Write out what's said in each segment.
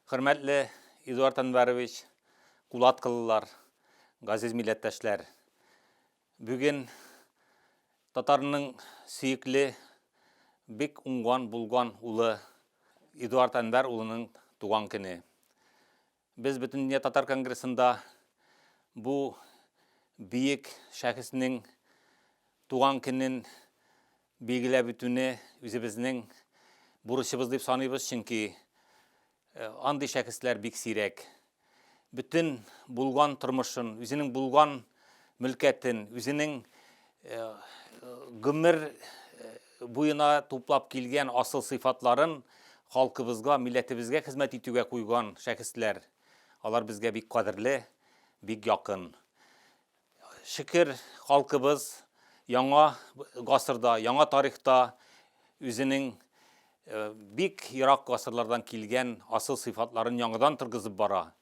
Хөрмәтле Эдуард Әнвәрович, кулаткылылар, газиз милләттәшләр! Бүген татарның сөекле, бик уңган, булган улы Эдуард Әнвәр улының туган көне. Без Бөтендөнья татар конгрессында бу бөек шәхеснең туган көнен билгеләп үтүне үзебезнең бурычыбыз дип саныйбыз, чөнки э, андый шәхесләр бик сирәк. Бөтен булган тормышын, үзенең булган мөлкәтен, үзенең э, гомер э, буена туплап килгән асыл сыйфатларын халкыбызга, милләтебезгә хезмәт итүгә куйган шәхесләр. Алар безгә бик кадерле, бик якын. Шөкер, халкыбыз яңа гасырда, яңа тарихта үзенең э, бик ерак гасырлардан килгән асыл сыйфатларын яңадан торгызып бара.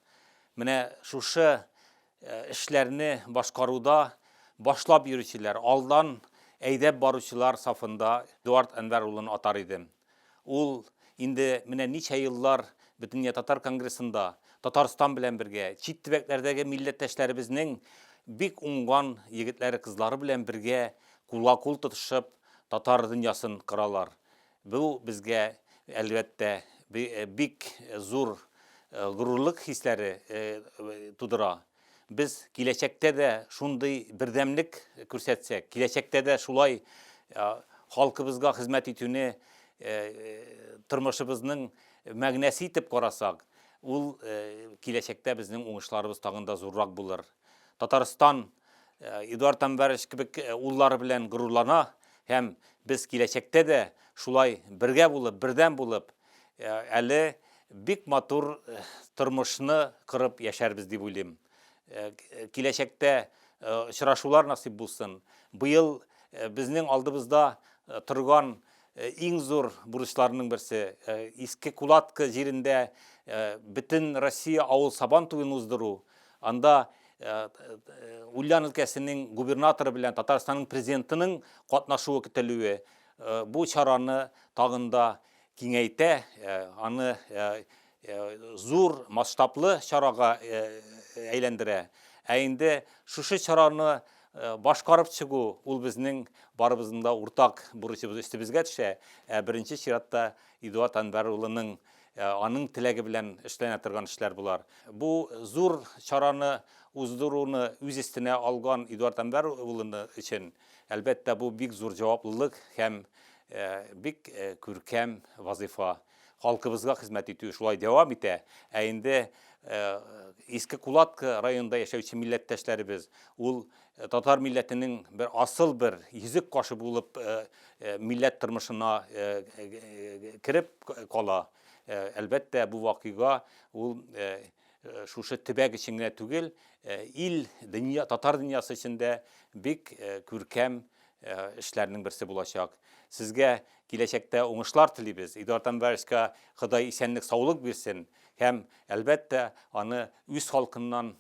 Менә шушы э, эшләрне башкаруда башлап йөрүчеләр, алдан әйдәп баручылар сафында Эдуард Әнвәр улын атар идем. Ул инде менә ничә еллар Бөтендөнья татар конгрессында Татарстан белән бергә, чит төбәкләрдәге милләттәшләребезнең бик уңган егетләре-кызлары белән бергә кулга-кул тотышып татар дөньясын коралар. Бу безгә, әлбәттә, бик зур горурлык хисләре тудыра. Без киләчәктә дә шундый бердәмлек күрсәтсәк, киләчәктә дә шулай халкыбызга хезмәт итүне тормышыбызның мәгънәсе итеп карасак, ул киләчәктә безнең уңышларыбыз тагын да зуррак булыр. Татарстан Эдуард Әнвәрович кебек уллары белән горурлана һәм без киләчәктә дә шулай бергә булып, бердәм булып, Әле бик матур тормышны корып яшәрбез дип уйлыйм. Киләчәктә очрашулар насыйп булсын. Быел безнең алдыбызда торган иң зур бурычларның берсе Иске Кулатка җирендә бөтен Россия авыл сабан туен уздыру. Анда Ульян өлкәсенең губернаторы белән Татарстанның президентының катнашуы көтелүе бу чараны тагын да киңәйтә, аны зур масштаблы чарага әйләндерә. Ә инде шушы чараны башкарып чыгу, ул безнең барыбызның да уртак бурычыбыз өстебезгә төшә. Ә беренче чиратта Эдуард Әнвәр улының аның теләге белән эшләнә торган эшләр болар. Бу зур чараны уздыруны үз өстенә алган Эдуард Әнвәр улы өчен, әлбәттә, бу бик зур җаваплылык һәм бик күркәм вазыйфа. Халкыбызга хезмәт итү шулай дәвам итә. Ә инде Иске Кулатка районында яшәүче милләттәшләребез, ул татар милләтенең бер асыл бер йөзек кашы булып милләт тормышына кереп кала. Әлбәттә, бу вакыйга ул шушы төбәк өчен генә түгел, ил, дөнья, татар дөньясы өчен дә бик күркәм эшләрнең берсе булачак. Сезгә киләчәктә уңышлар телибез. Эдуард Әнвәровичка Ходай исәнлек, саулык бирсен һәм, әлбәттә, аны үз халкыннан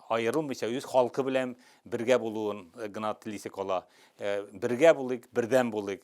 аерылмыйча, үз халкы белән бергә булуын гына телисе кала. Бергә булыйк, бердәм булыйк.